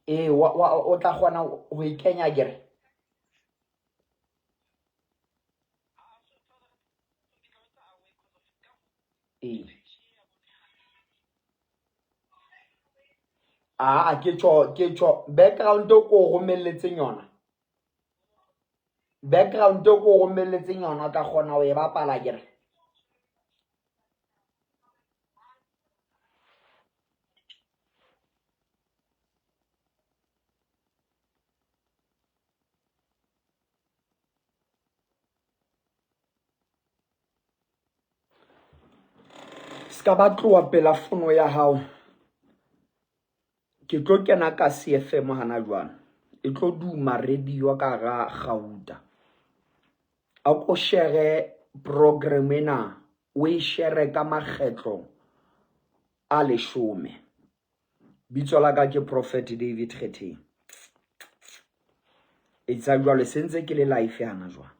Ee, o tla kgona ho e kenya akere? Ee. Aa ke tjho ke tjho background e ko romelletseng yona. Background e ko romelletseng yona o tla kgona ho e bapala akere? Ska ba tloha pela fono ya hao. Ke tlo kena ka CFM hana jwale. E tlo duma radio ka hara gauta. A ko shere program ena o e shere ka makgetlo a leshome. Bitso la ka ke Prophet David Kgetheng. Etsa jwalo se ntse ke le live hana jwale.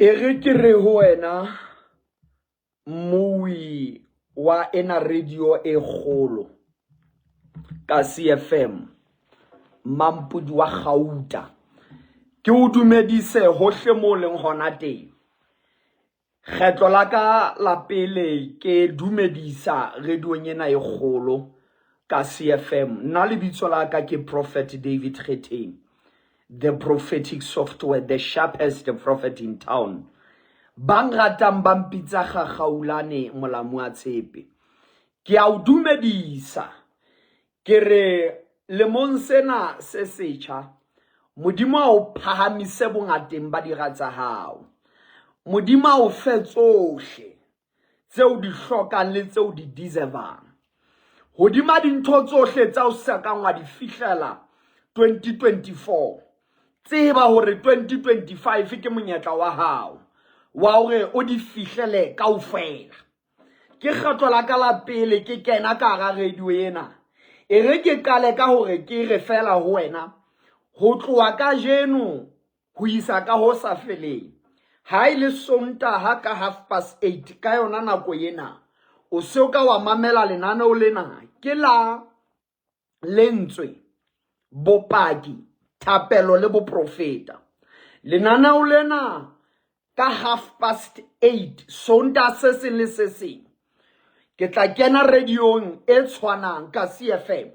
E re ke re ho wena mmui wa ena radio e kgolo ka CFM Mampudi wa Gauta ke o dumedise hohle mo leng hona teng. Kgetlo la ka la pele ke dumedisa radiong ena e kgolo ka CFM. Nna lebitso la ka ke Prophet David Kgetheng, the prophetic software, the sharpest prophet in town. Ba nratang ba mpitsa Gagaulane molamu wa tshepe. Ke a o dumedisa. Ke re lemong sena se setjha, Modimo a o phahamise bongateng ba dira tsa hao. Modimo a o fe tsohle tseo di hlokang le tseo di deservang. Hodima dintho tsohle tsa o sa kang wa di fihlela 2024, tseba hore 2025 ke monyetla wa hao wa hore o di fihlele kaofela. Ke kgetlo la ka la pele ke kena ka hara radio ena. E re ke qale ka hore ke re fela ho wena ho tloha kajeno ho isa ka ho sa feleng. Ha e le Sontaha ka 8:30 ka yona nako ena, o se o ka wa mamela lenaneo lena ke la lentswe, bopaki, thapelo le boprofeta. Lenaneo lena ka 8:30 Sontaha se seng le se seng ke tla kena radiong e tshwanang ka CFM.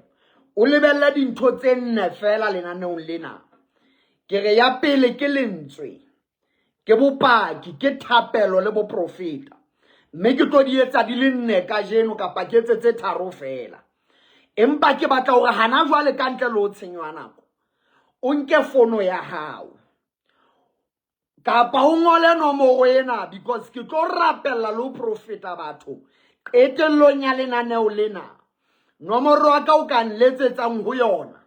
O lebelle dintho tse nne feela lenaneong lena. Ke re ya pele ke lentswe, ke bopaki, ke thapelo le boprofeta. Mme ke tlo di etsa di le nne kajeno kapa ke etse tse tharo feela. Empa ke batla hore hana jwale ka ntle le ho tshenyo ya nako, o nke fono ya hao kapa o ngole nomoro ena because ke tlo rapella le ho profeta batho qetellong ya lenaneo lena. Nomoro ya ka o ka nletsetsang ho yona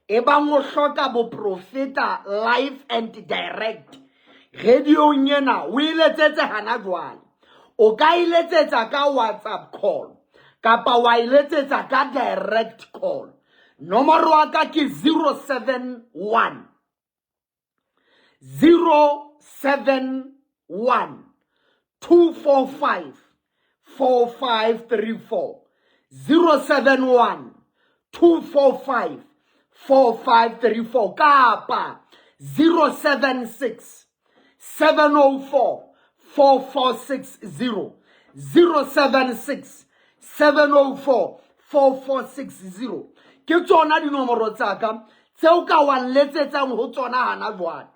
ebang o hloka boprofeta live and direct radiong ena o e letsetse hana jwale. O ka e letsetsa ka WhatsApp call kapa wa e letsetsa ka direct call. Nomoro ya ka ke 071 071 245 4534 071 245 4534 kapa 076 704 4460 076 704 4460 ke tsona dinomoro tsa ka tseo ka wa nletsetsang ho tsona hana jwale.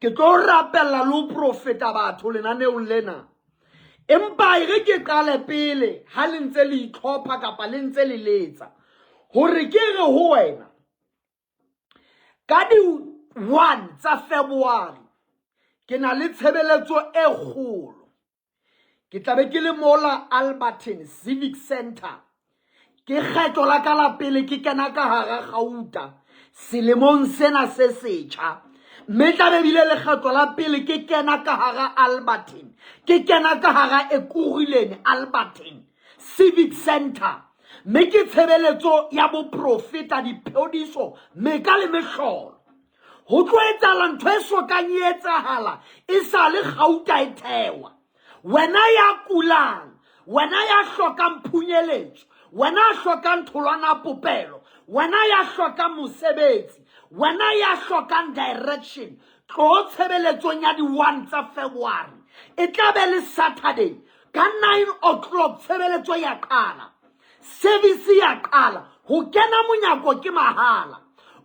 Ke tlo rapella le ho profeta batho lenaneong lena. Empa e re ke qale pele ha le ntse le itlhopha kapa le ntse le letsa hore ke re ho wena ka di 1 tsa February ke na le tshebeletso e kgolo. Ke tla be ke le mola Alberton Civic Center. Ke kgetlo la ka la pele ke kena ka hara Gauta selemong sena se setjha. Mme tla be bile lekgetlo la pele ke kena ka hara Alberton. Ke kena ka hara Ekurhuleni Alberton Civic Center. Mme ke tshebeletso ya boprofeta, diphodiso, meka le mehlolo. Ho tlo etsahala ntho e sokang e etsahala e sa le Gauta e thewa. Wena ya kulang, wena ya hlokang phunyeletso, wena ya hlokang tholwana ya popelo, wena ya hlokang mosebetsi, wena ya hlokang direction, tlo tshebeletsong ya di-1 tsa February. E tla be le Saturday ka 9 o'clock tshebeletso ya qala. Service ya qala, ho kena monyako ke mahala.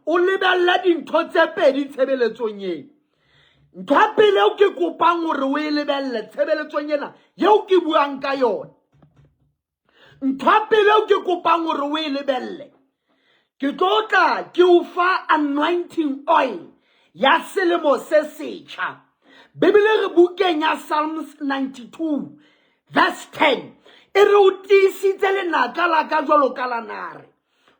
O lebelle dintho tse pedi tshebeletsong ena. Ntho ya pele eo ke kopang hore o e lebelle tshebeletsong ena eo ke buang ka yona. Ntho ya pele eo ke kopang hore o e lebelle, ke tlo tla ke o fa anointing oil ya selemo se setjha. Bibele re bukeng ya Psalms 92 verse 10 e re o tiisitse lenaka la ka jwalo ka la nare,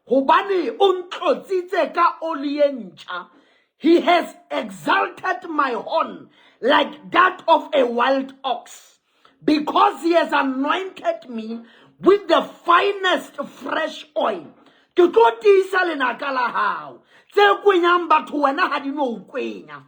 hobane o ntlotsitse ka oli e ntjha. He has exalted my horn like that of a wild ox, because he has anointed me with the finest fresh oil. Ke tlo tiisa lenaka la hao. Tse kwenyang batho wena ha di no o kwenya.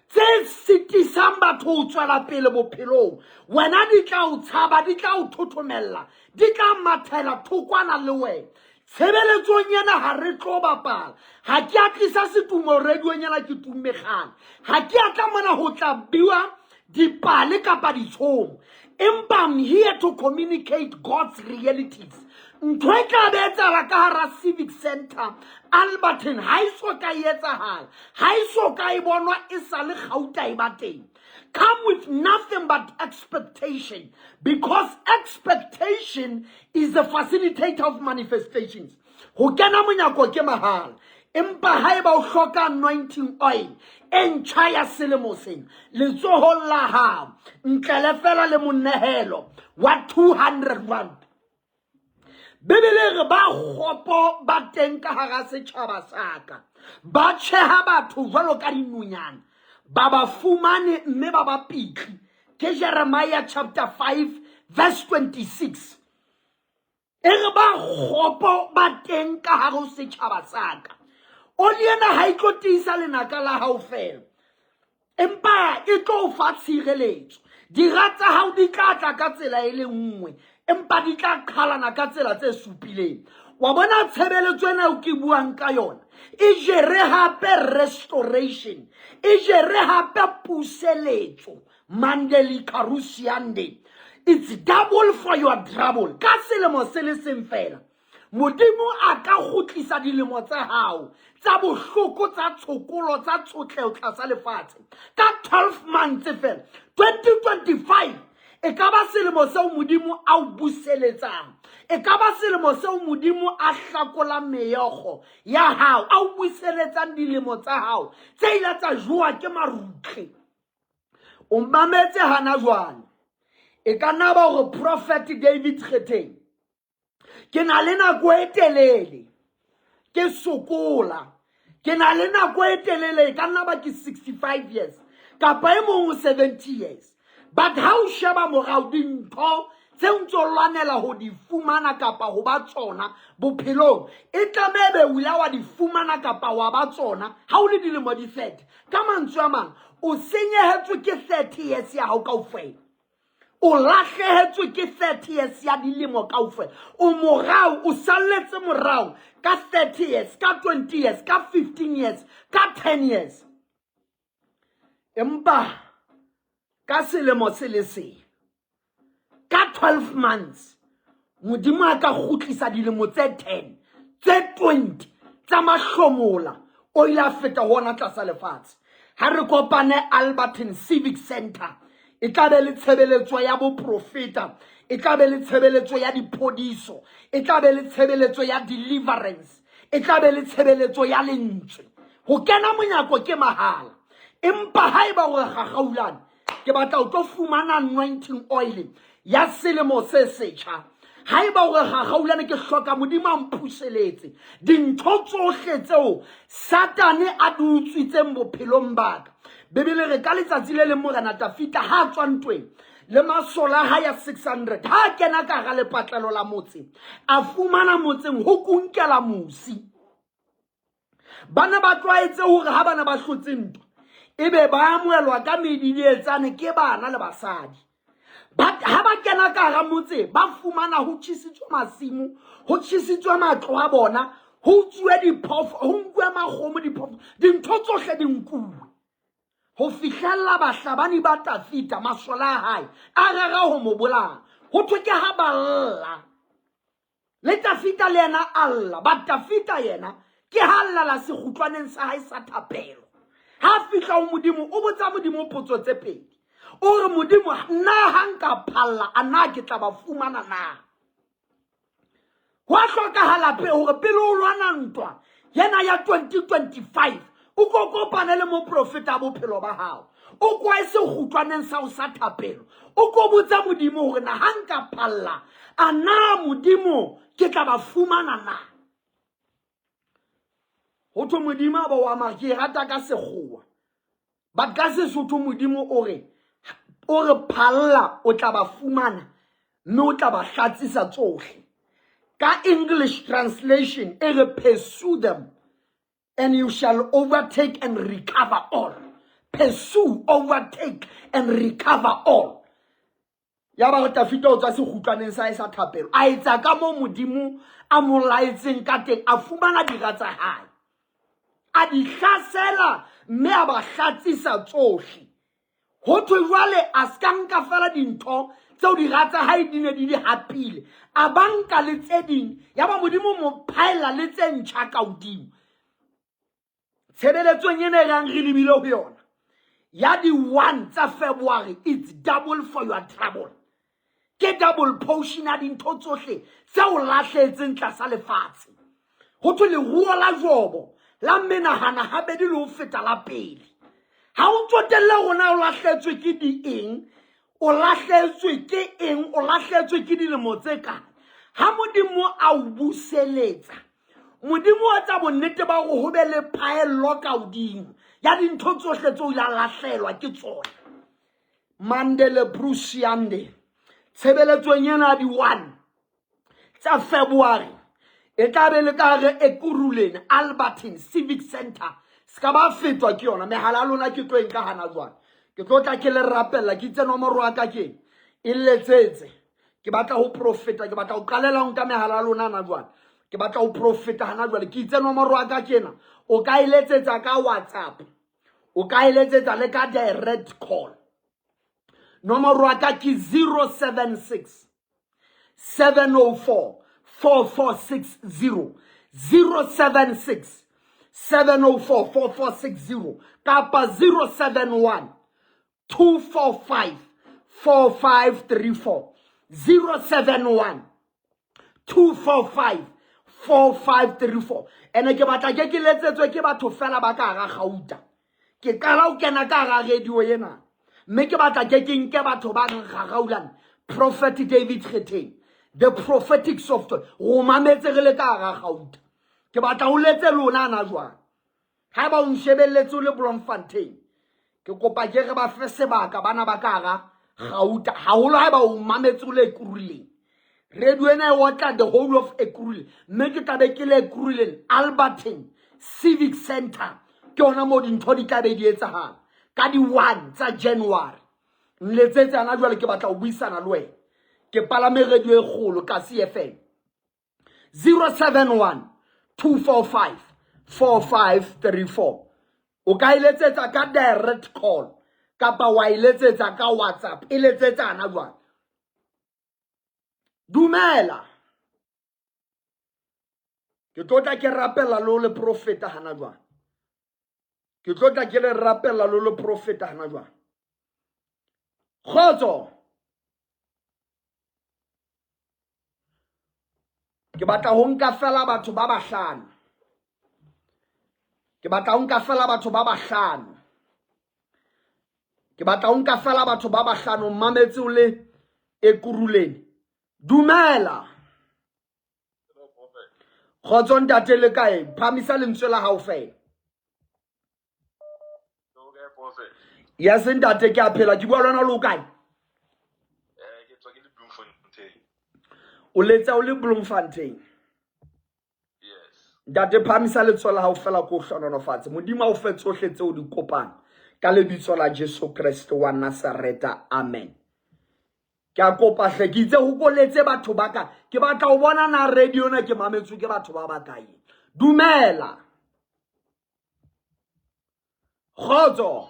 Tse sitisang batho ho tswela pele bophelong wena di tla o tshaba, di tla o thothomella, di tla mathela thokwana le wena. Tshebeletsong ena ha re tlo bapala. Ha ke a tlisa setumo radiong ena, ke tumme kgale. Ha ke a tla mona ho tla bua dipale kapa ditshomo, empa I'm here to communicate God's realities. Ntho e tla be etsahala ka hara Civic Center Alberton ha e so ka e etsahala, ha e so ka e bonwa e sa le gauta e ba teng. Come with nothing but expectation, because expectation is the facilitator of manifestations. Ho kena monyako ke mahala, empa haeba o hloka anointing oil e ntjha ya selemo sena letsohong la hao, ntlele fela le monehelo wa 200 rand. Bibele e re ba kgopo ba teng ka hara setjhaba sa ka, ba tjheha batho jwalo ka dinonyana, ba ba fumane mme ba ba pitli. Ke Jeremiah chapter 5 verse 26. E re ba kgopo ba teng ka hare ho setjhaba sa ka. Oli ena ha e tlo tiisa lenaka la hao feela, empa e tlo o fa tshireletso. Dira tsa hao di tla tla ka tsela e le nngwe, empa di tla qhalana ka tsela tse supileng. Wa bona tshebeletso ena eo ke buang ka yona e jere hape restoration, e jere hape puseletso. Mandeli Karusiande, it's double for your trouble. Ka selemo se le seng fela, Modimo a ka kgutlisa dilemo tsa hao tsa bohloko, tsa tshokolo, tsa tshotleho tlasa lefatshe ka 12 months fela. 2025 e ka ba selemo seo Modimo a o buseletsang, e ka ba selemo seo Modimo a hlakolang meokgo ya hao, a o buseletsang dilemo tsa hao tse ile tsa jowa ke marutle. O mametse hana jwale, e ka nna ba hore Prophet David Kgetheng, ke na le nako e telele ke sokola, ke na le nako e telele, e ka nna ba ke 65 years kapa e mong 70 years, but ha o sheba morao dintho tse ntse o lwanela ho di fumana kapa ho ba tsona bophelong, e tlameha be o ile wa di fumana kapa wa ba tsona ha o le dilemo di 30. Ka mantswe a mang, o senyehetswe ke 30 years ya hao kaofela, o lahlehetswe ke 30 years ya dilemo kaofela, o morao, o salletse morao ka 30 years, ka 20 years, ka 15 years, ka 10 years. Empa ka selemo se le seng, ka 12 months, Modimo a ka kgutlisa dilemo tse 10, tse 20 tsa mahlomola o ile a feta ho ona tlasa lefatshe. Ha re kopane Alberton Civic Center, e tla be le tshebeletso ya boprofeta, e tla be le tshebeletso ya diphodiso, e tla be le tshebeletso ya deliverance, e tla be le tshebeletso ya lentswe. Ho kena monyako ke mahala, empa haeba hore gagaulane, ke batla o tlo fumana anointing oil ya selemo se setjha. Haeba hore gagaulane, ke hloka Modimo a mphuseletse dintho tsohle tseo Satane a di utswitseng bophelong ba ka. Bibele re ka letsatsi le leng Morena Tafita ha a tswa ntweng le masole a hae a 600, ha a kena ka hara lepatlelo la motse, a fumana motseng ho kunkela mosi. Ba ne ba tlwaetse hore ha bana ba hlotse ntwa, ebe ba amohelwa ka medidietsane ke bana le basadi. Ha ba kena ka hara motse, ba fumana ho tjhesitswe masimo, ho tjhesitswe matlo a bona, ho utsuwe diphoofo, ho nkuwe makgomo, diphoofo, dintho tsohle di nkuwe. Ho fihlella bahlabani ba Tafita, masole a hae, a rera ho mo bolaya. Ho thwe ke ha ba lla. Le Tafita le yena a lla, but Tafita yena ke ha llela sekgutlwaneng sa hae sa thapelo. Ha a fihla ho Modimo, o botsa Modimo potso tse pedi. O re, Modimo, nna ha nka phalla, a na ke tla ba fumana na? Ho a hlokahala hore pele o lwana ntwa yena ya 2025, o ko kopane le moprofeta bophelo ba hao, o kwae sekgutlwaneng sa ho sa thapelo, o ko botsa Modimo hore na ha nka phalla, a na Modimo ke tla ba fumana na? Ho thwe Modimo a ba wa mare ke e rata ka sekgowa, but ka Sesotho Modimo o re, o re phalla o tla ba fumana mme o tla ba hlatsisa tsohle. Ka English translation e re, pursue them and you shall overtake and recover all. Pursue, overtake and recover all. Ya ba re Tafita o tswa sekgutlwaneng sa hae sa thapelo, a etsa ka moo Modimo a mo laetseng ka teng, a fumana dira tsa hae, a di hlasela mme a ba hlatsisa tsohle. Ho thwe jwale a se ka nka fela dintho tseo dira tsa hae di ne di di hapile, a ba nka le tse ding, yaba Modimo mo phaella le tse ntjha ka hodimo. Tshebeletsong ena e rang re lebile ho yona ya di-1 tsa February, it's double for your trouble. Ke double portion ya dintho tsohle tse o lahlehetseng tlasa lefatshe. Ho thwe leruo la Jobo la menahana habedi le ho feta la pele. Ha o tsotelle hore na o lahlehetswe ke di eng, o lahlehetswe ke eng, o lahlehetswe ke dilemo tse kae. Ha Modimo a o buseletsa, Modimo o etsa bonnete ba hore ho be le phaello ka hodimo ya dintho tsohle tseo o ile a lahlehelwa ke tsona. Mandele Brusiande, tshebeletsong ena ya di-1 tsa February e tla be le ka re Ekurhuleni Alberton Civic Center. Se ka ba fetwa ke yona. Mehala ya lona ke tlo e nka hana jwale. Ke tlo tla ke le rapella, ke itse nomoro ya ka ke e letsetse. Ke batla ho profeta, ke batla ho qalela ho nka mehala ya lona hana jwale. Ke batla ho profeta hana jwale. Ke itse nomoro ya ka ke ena. O ka e letsetsa ka WhatsApp. O ka e letsetsa le ka direct call. Nomoro ya ka ke 076 704 4460 076 704 4460 kapa 071 245 4534 071 245 4534. Ene ke batla ke ke letsetswe ke batho fela ba ka hara Gauta. Ke qala ho kena ka hara radio ena, mme ke batla ke ke nke batho ba reng Gagaulane, Prophet David Kgetheng, the prophetic software, ro mametse re le ka hara Gauta. Ke batla ho letse lona ana jwang. Haeba o nshebelletse o le Bloemfontein, ke kopa ke re ba fe sebaka bana ba ka hara Gauta, haholo haeba o mametse o le Ekurhuleni. Radio ena e otla the whole of Ekurhuleni, mme ke tla be ke le Ekurhuleni Alberton Civic Center. Ke hona moo dintho di tla be di etsahala ka di-1 tsa January. Nletsetse hana jwale, ke batla ho buisana le wena. Ke palame radio e kgolo ka CFM. 071 245 4534. O ka e letsetsa ka direct call kapa wa e letsetsa ka WhatsApp. E letsetsa hana jwale. Dumela. Ke tlo tla ke rapella le o le profeta hana jwale. Ke tlo tla ke le rapella le le profeta hana jwale. Kgotso. Ke batla ho nka fela batho ba bahlano. Ke batla ho nka fela batho ba bahlano. Ke batla ho nka fela batho ba bahlano. Mmametse o le Ekurhuleni. Dumela. Kgotso ntate, le kae? Phamisa lentswe la hao fela. Yes ntate, ke a phela. Ke bua le wena le o kae? Ke tswa ke le Bloemfontein. O letsa o le Bloemfontein. Yes. Ntate, phamisa letsoho la hao fela ko hlononofatse. Modimo a o fe tsohle tseo di kopang ka lebitso la Jesu Kreste wa Nazareta. Amen. Ke a kopa hle, ke itse ho koletse batho ba ka. Ke batla ho bona na radio na ke mametswe ke batho ba bakae. Dumela. Kgotso.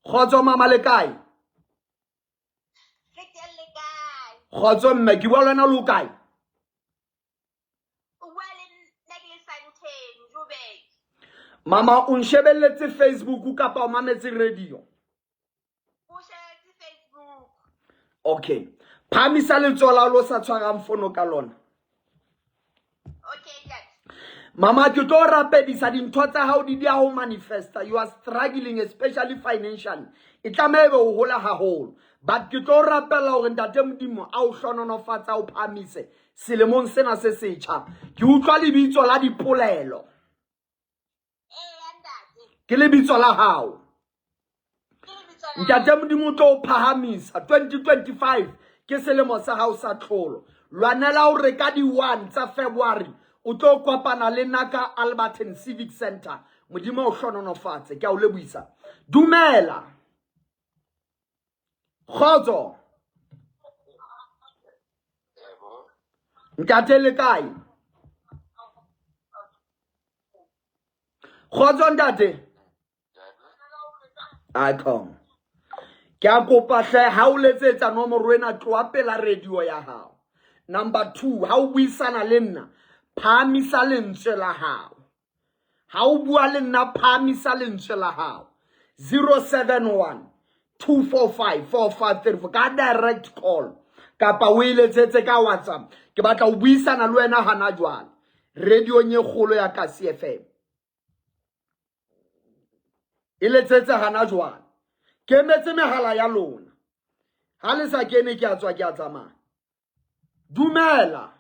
Kgotso mama, le kae? Kgotso mme, ke bua le wena le o kae? O bua le nna ke le Sandton, Joburg. Mama, o nshebelletse Facebook kapa o mametse radio? O shebetse Facebook. Okay. Phamisa letsoho la lo sa tshwarang fono ka lona. Okay, ntate. Mama, ke tlo rapedisa dintho tsa hao di dia ho manifesta. You are struggling, especially financially. E tlameha ebe o hola haholo. But ke tlo rapella hore ntate Modimo a o hlononofatsa, o phamise selemong sena se setjha. Ke utlwa lebitso la dipolelo. Eya ntate. Ke lebitso la hao. Ke lebitso la. Ntate Modimo o tlo o phahamisa. 2025 ke selemo sa hao sa tlholo. Lwanela hore ka di-1 tsa February o tlo kopana le nna ka Alberton Civic Center. Modimo o hlononofatse. Ke a o lebohisa. Dumela. Kgotso. Ntate, le kae? Kgotso ntate. Icon. Ke a kopa hle ha o letsetsa nomoro ena tloha pela radio ya hao. Number 2, ha o buisana le nna, phahamisa lentswe la hao. Ha o bua le nna phahamisa lentswe la hao. 071 245 4534 ka direct call kapa o e letsetse ka WhatsApp. Ke batla ho buisana le wena hana jwale. Radiong e kgolo ya Kasi FM. E letsetse hana jwale. Ke emetse mehala ya lona. Ha le sa kene ke a tswa ke a tsamaya. Dumela.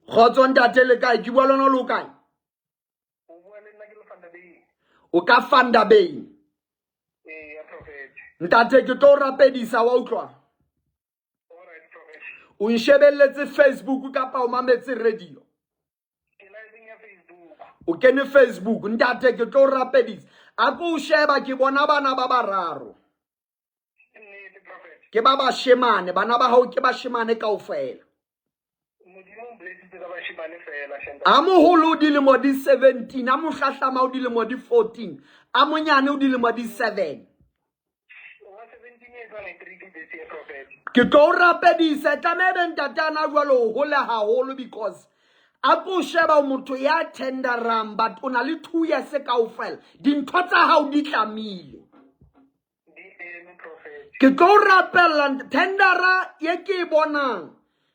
Kgotso ntate le kae? Ke bua lona le o kae? O ka Fanda Bay. Ntate ke tlo rapedisa wa utlwa. O nshebelletse Facebook kapa o mametse radio? O kene Facebook ntate ke tlo rapedisa. A ko o sheba ke bona bana ba bararo. Ke ba bashemane, bana ba hao ke bashemane kaofela. A moholo o dilemo di 17, a mohlahlama o dilemo di 14, a monyane o dilemo di 7. Ke tlo o rapedisa, e tlameha ebe ntate ana jwalo o hole haholo because a ko sheba motho ya tenderang but o na le 2 years kaofela. Dintho tsa hao di tlamile. Ke tlo o rapella tendera ye ke e bonang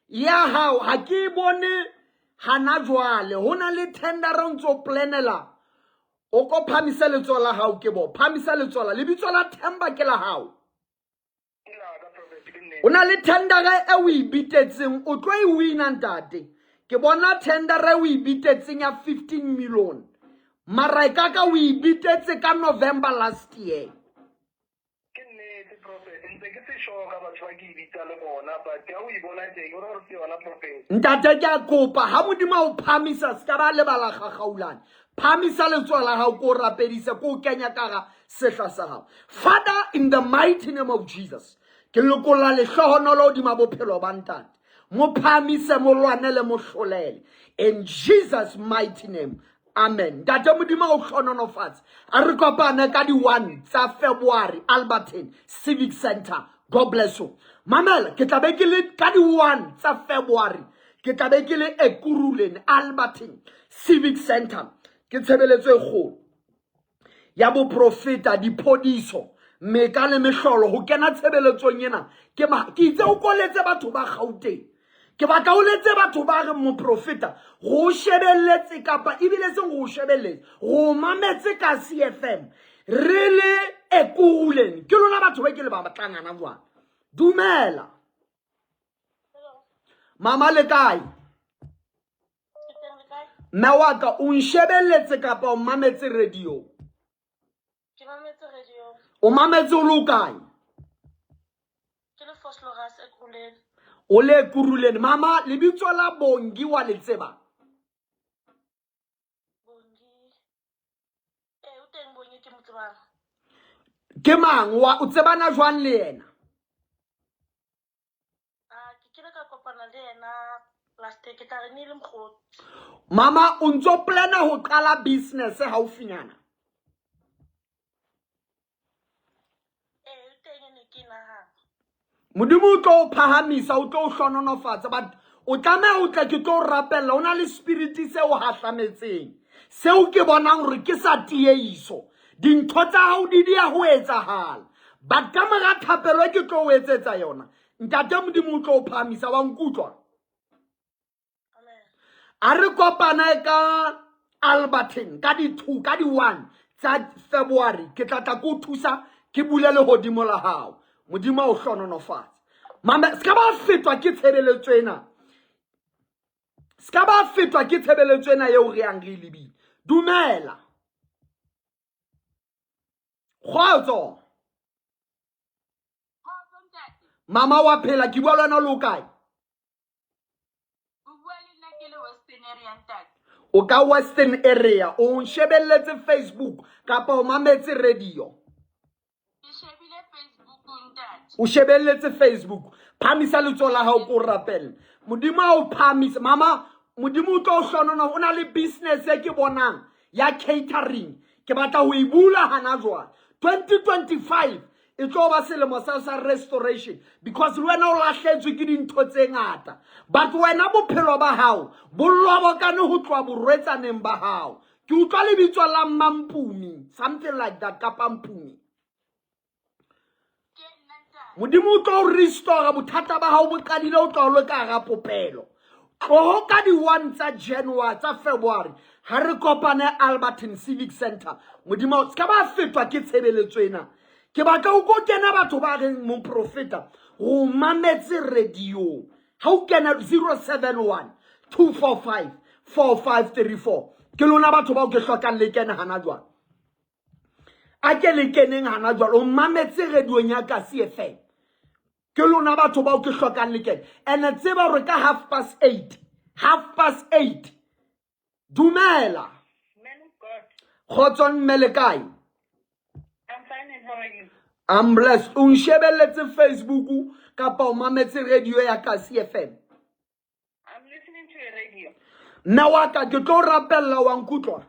ya hao ha ke e bone hana jwale. Ho na le tendera o ntso planela o ko phamise letsoho la hao ke bo phamisa letsoho la lebitso la Themba ke la hao. O na le tendera e o e bitetseng o tlo e wina ntate. Ke bona tendera e o e bitetseng ya 15 million. Mara e ka ka o e bitetse ka November last year. Ke nnete prophet, ntse ke se sure ka batho ba ke e bitsa le bona, but ha o e bona teng o ra gore ke yona prophet. Ntate ke a kopa ha Modimo a o phamisa se ka ba lebala gagaulane. Phamisa letsoho la hao ko o rapedise ko o kenya ka ga sehla sa hao. Father, in the mighty name of Jesus, ke lokolla lehlohonolo hodima bophelo ba ntate. Mo phamise, mo lwanele, mo hlolele. In Jesus mighty name. Amen. Ntate Modimo o hlononofatse. A re kopane ka di 1 tsa February Alberton Civic Center. God bless you. Mamela, ke tla be ke le ka di 1 tsa February. Ke tla be ke le Ekurhuleni Alberton Civic Center. Ke tshebeletso e kgolo ya boprofeta, diphodiso, meka le mehlolo ho kena tshebeletsong ena. Ke ma ke itse o koletse batho ba Gauteng. Ke batla o letse batho ba reng moprofeta go o shebelletse kapa ebile seng go o shebelletse go o mametse ka CFM re le Ekurhuleni. Ke lona batho ba ke le ba batlang hana jwale. Dumela. Mama le kae? Mme wa ka o nshebelletse kapa o mametse radio? Ke mametse radio. O mametse o le o kae? Ke le Vosloorus Ekurhuleni. O le Ekurhuleni. Mama, lebitso la Bongi wa le tseba? Bongi. Eh, o teng Bongi ke mo tsebang. Ke mang? Wa o tsebana jwang le yena? Ah, ke kile ka kopana le yena last year, ke tla re ne e le mokgotsi. Mama, o ntso plana ho qala business haufinyana? Ee, o teng e ne ke nahana. Modimo o tlo o phahamisa, o tlo o hlononofatsa, but o tlameha o tle ke tlo o rapella. O na le spirit se o hahlametseng, seo ke bonang hore ke sa tieiso. Dintho tsa hao di dia ho etsahala, but ka mora thapelo e ke tlo o etsetsa yona, Ntate Modimo o tlo o phahamisa. Wa nkutlwa? A re kopane ka Alberton ka di 2 ka di 1 tsa February. Ke tla tla ko thusa ke bule lehodimo la hao. Modimo a o hlononofatse. Mama, se ka ba fetwa ke tshebeletso ena. Se ka ba fetwa ke tshebeletso ena eo re yang re e lebile. Dumela. Kgotso. Mama wa phela, ke bua le wena o le o kae? O bua le nna ke le Western area ntate. O ka Western area, o nshebelletse Facebook kapa o mametse radio? Ke shebile Facebook ntate. O shebelletse Facebook. Phamisa letsoho la hao ko rapelle. Modimo a o phamise. Mama, Modimo o tlo o hlonona. O na le business e ke bonang ya catering. Ke batla ho e bula hana jwale. 2025 e tlo ba selemo sa sa restoration because le wena o lahletswe ke dintho tse ngata. But wena bophelo ba hao bo lobokane ho tloha borwetsaneng ba hao. Ke utlwa lebitso la Mmampumi, something like that, kapa Mpumi. Modimo o tlo o restore bothata ba hao bo qadile o tloha o le ka hara popelo. Tloho ka di-1 tsa January tsa February ha re kopane Alberton Civic Center. Modimo se ka ba fetwa ke tshebeletso ena. Ke batla o ko kena batho ba reng moprofeta go mametse radio. Ha o kena 071 245 4534. Ke lona batho bao ke hlokang le kene hana jwale. A ke le keneng hana jwale. O mametse radiong ya Kasi FM. Ke lona batho bao ke hlokang le kene. Ene tseba hore ka 8:30, 8:30. Dumela. Man of God. Kgotso mme le kae? I'm fine and how are you? I'm blessed. O nshebelletse Facebook kapa o mametse radio ya Kasi FM? I'm listening to a radio. Mme wa ka ke tlo rapella wa nkutlwa.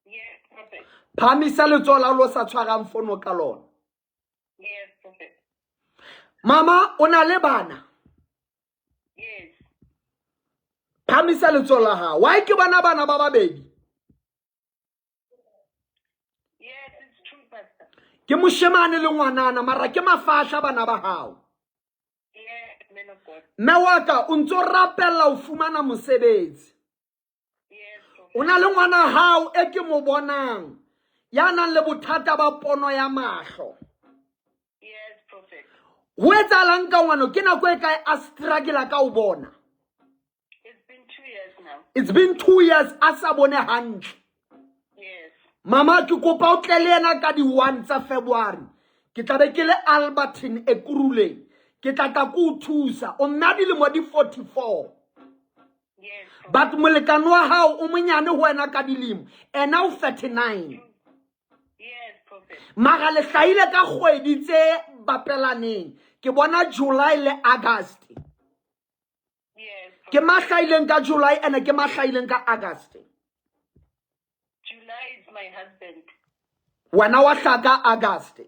Yes, prophet. Phamisa letsoho la lo sa tshwarang fono ka lona. Yes, prophet. Mama o na le bana? Yes. Phamisa letsoho la hao. Why ke bona bana ba babedi? Yes, it's true, pastor. Ke moshemane le ngwanana mara ke mafahla bana ba hao. Yes, man of God. Mme wa ka o ntso rapella ho fumana mosebetsi. Yes, prophet. O na le ngwana hao e ke mo bonang ya nang le bothata ba pono ya mahlo. Yes, prophet. Ho etsahalang ka ngwana? Ke nako e kae a struggle ka ho bona? It's been 2 years now. It's been 2 years a sa bone hantle. Yes. Mama ke kopa o tle le yena ka di 1 tsa February. Ke tla be ke le Alberton Ekurhuleng. Ke tla tla ko o thusa. O nna dilemo di 44. Yes. But molekane wa hao o monyane ho wena ka dilemo. Ena o 39. Yes, prophet. Mara le hlahile ka kgwedi tse bapelaneng. Ke bona July le August. Yes. Ke mahlaileng ka July ene ke mahlaileng ka August. July is my husband. Wena wa hlaka August.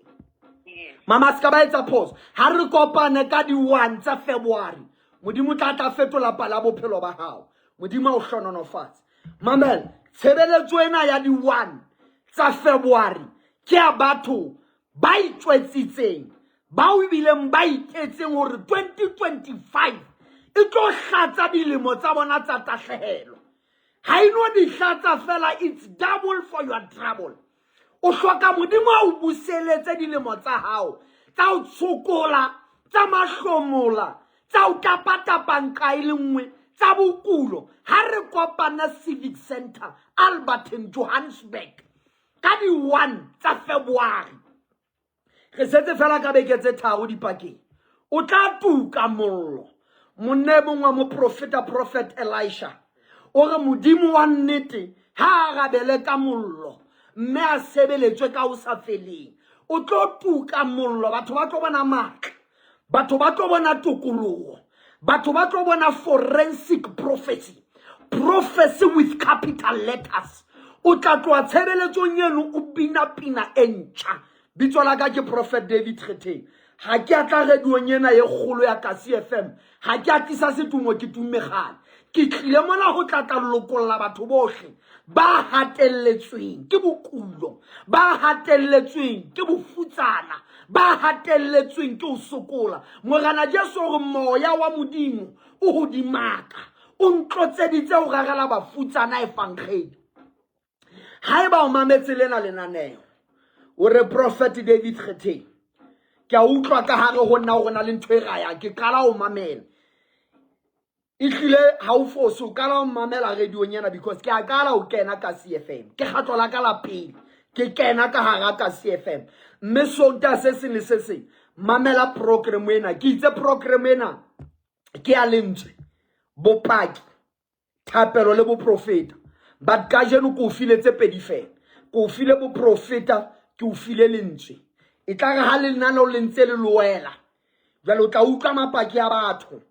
Yes. Mama se ka ba etsa phoso. Ha re kopane ka di 1 tsa February. Modimo tla tla fetola pala bophelo ba hao. Modimo a o hlononofatse. Mamela, tshebeletso ena ya di 1 tsa February ke ya batho ba itjwetsitseng, bao ebileng ba iketseng hore 2025 e tlo hlatsa dilemo tsa bona tsa tahlehelo. Ha e no di hlatsa fela, it's double for your trouble. O hloka Modimo a o buseletse dilemo tsa hao tsa ho tshokola, tsa mahlomola, tsa ho tapatapa nqa e le nngwe, tsa bokulo. Ha re kopana Civic Center, Alberton, Johannesburg, ka di 1 tsa February. Re setse fela ka beke tse tharo dipakeng. O tla tuka mollo. Monna e mong wa moprofeta, Prophet Elisha, o re Modimo wa nnete ha a arabele ka mollo mme a sebeletswe ka ho sa feleng. O tlo tuka mollo, batho ba tlo bona matla, batho ba tlo bona tokoloho, batho ba tlo bona forensic prophecy, prophecy with capital letters. O tla tloha tshebeletsong eno o bina pina e ntjha. Bitso la ka ke Prophet David Kgetheng. Ha ke a tla radiong ena e kgolo ya Kasi FM. Ha ke a tlisa setumo, ke tumme kgale. Ke tlile mona ho tla tla lokolla batho bohle ba hatelletsweng ke bokulo, ba hatelletsweng ke bofutsana, ba hatelletsweng ke ho sokola. Morena Jesu o re moya wa Modimo o hodimaka, o ntlotseditse ho rerela bafutsana evangeli. Haeba o mametse lena lenaneo, o re Prophet David Kgetheng, ke a utlwa ka hare ho nna hore na le ntho e rayang, ke qala ho mamela. Ehlile ha o fose, o qala ho mamela radiong ena because ke a qala ho kena ka CFM. Ke kgatlo la ka la pele ke kena ka hara ka CFM. Mme Sontaha se seng le se seng mamela program ena. Ke itse program ena ke ya lentswe, bopaki, thapelo le boprofeta. But kajeno ke o file tse pedi fela. Ke o file boprofeta, ke o file lentswe. E tla re ha lenaneo le ntse le loela, jwale o tla utlwa mapaki a batho.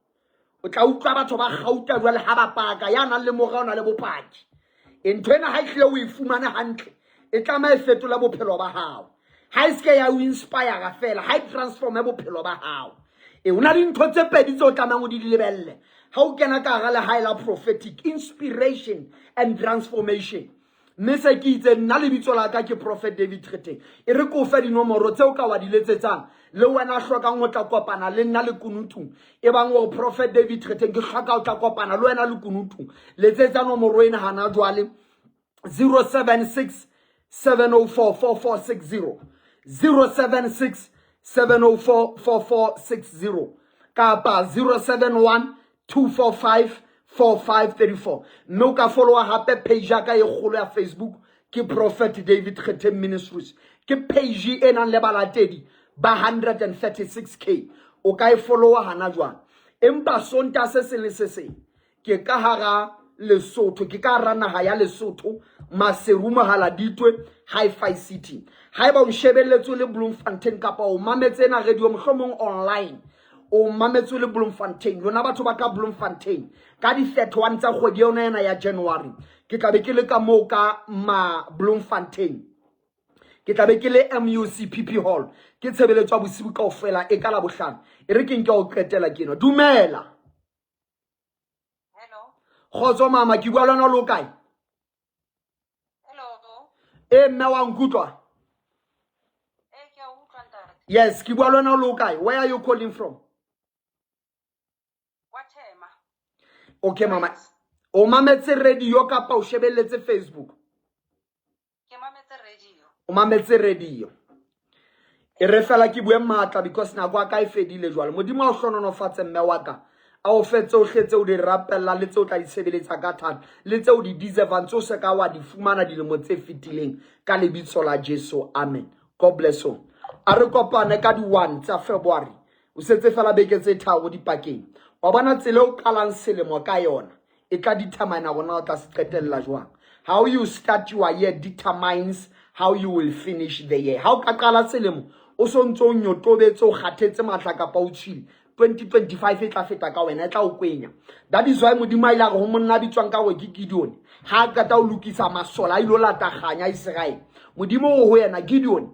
O tla utlwa batho ba kgauta jwale ha ba paka. Ya nang le mora o na le bopaki. E ntho ena ha ehlile o e fumane hantle, e tlameha e fetole bophelo ba hao. Ha e seke ya o inspire fela, ha e transforme bophelo ba hao. E o na le ntho tse pedi tse o tlamehang o di lebelle ha o kena ka hara lehae la prophetic, inspiration and transformation. Mme se ke itse nna lebitso la ka ke Prophet David Kgetheng. E re ke o fe dinomoro tseo ka wa di letsetsang le wena a hlokang ho tla kopana le nna lekunutung. E bang o re Prophet David Kgetheng ke hloka ho tla kopana le wena lekunutung. Letsetsa nomoro ena hana jwale 076 704 4460 076 704 4460 kapa 071 245 4534. Mme o ka followa hape page ya ka e kgolo ya Facebook ke Prophet David Kgetheng Ministries. Ke page e nang le balatedi ba 136k. O ka e followa hana jwang. Empa Sontaha se seng le se seng ke ka hara Lesotho, ke ka hara naha ya Lesotho, Maseru Mohaladitwe, Hi-Fi City. Haeba o nshebelletse o le Bloemfontein kapa o mametse ena radio mohlomong online, o mametse o le Bloemfontein, lona batho ba ka Bloemfontein, ka di 31 tsa kgwedi yona ena ya January, ke tla be ke le ka moo ka ma Bloemfontein. Ke tla be ke le MUCPP Hall. Ke tshebeletso ya bosiu kaofela e ka Labohlano. E re ke nke ho qetela ke enwa. Dumela. Hello. Kgotso mama, ke bua le wena o le o kae? Hello. E mme wa nkutlwa? Eh, ke a utlwa ntate. Yes, ke bua le wena o le o kae? Where are you calling from? Kwa Thema. Okay mama. O mametse radio kapa o shebelletse Facebook? Ke mametse radio. O mametse radio. E re fela ke bue matla because nako ya ka e fedile jwale. Modimo a o hlononofatse mme wa ka. A o fe tsohle tseo di rapellang le tseo tla di sebeletsa ka thata le tseo di deservang tseo se ka wa di fumana dilemo tse fetileng ka lebitso la Jesu. Amen. God bless you. A re kopane ka di 1 tsa February. O setse fela beke tse tharo dipakeng. Wa bona tsela e o qalang selemo ka yona e tla determine hore na o tla se qetella jwang. How you start your year determines how you will finish the year. Ha o ka qala selemo o so ntse o nyotobetse, o kgathetse matla kapa o tshwile, 2025 e tla feta ka wena, e tla o kwenya. That is why Modimo a ile a re ho monna a bitswang ka hore ke Gideon, ha a qeta ho lokisa masole a ilo lata kganya Iseraele, Modimo o ho yena, Gideon,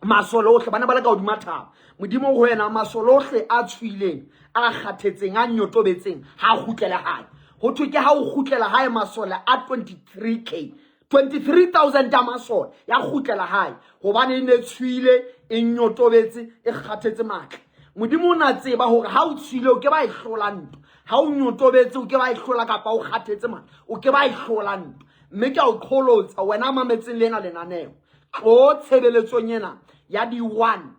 masole ohle ba ne ba le ka hodima thaba. Modimo ho yena, masole ohle a tshwileng, a kgathetseng, a nyotobetseng, ha a kgutlele hae. Ho thwe ke ha o kgutlela hae masole a 23k, 23,000 a masole ya kgutlela hae hobane e ne tshwile, e nyotobetse, e kgathetse matla. Modimo o na tseba hore ha o tshwile o ke ba e hlola ntwa, ha o nyotobetse o ke ba e hlola kapa o kgathetse matla o ke ba e hlola ntwa. Mme ke a o qholotsa wena a mametseng lena lenaneo. Tlo tshebeletsong ena ya di 1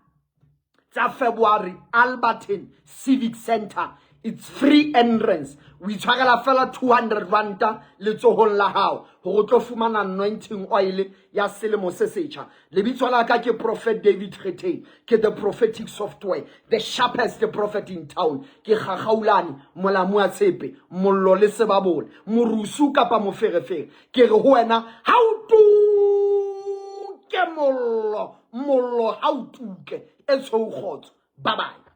tsa February Alberton Civic Center. It's free entrance. O itshwarela fela 200 ranta letsohong la hao hore o tlo fumana anointing oil ya selemo se setjha. Lebitso la ka ke Prophet David Kgetheng, ke the prophetic software, the sharpest prophet in town. Ke Kgakgaulane, molamu wa tshepe, mollo le sebabole, morusu kapa moferefere. Ke re ho wena, ha o tuke mollo, mollo ha o tuke. E tshweu kgotso. Bye bye.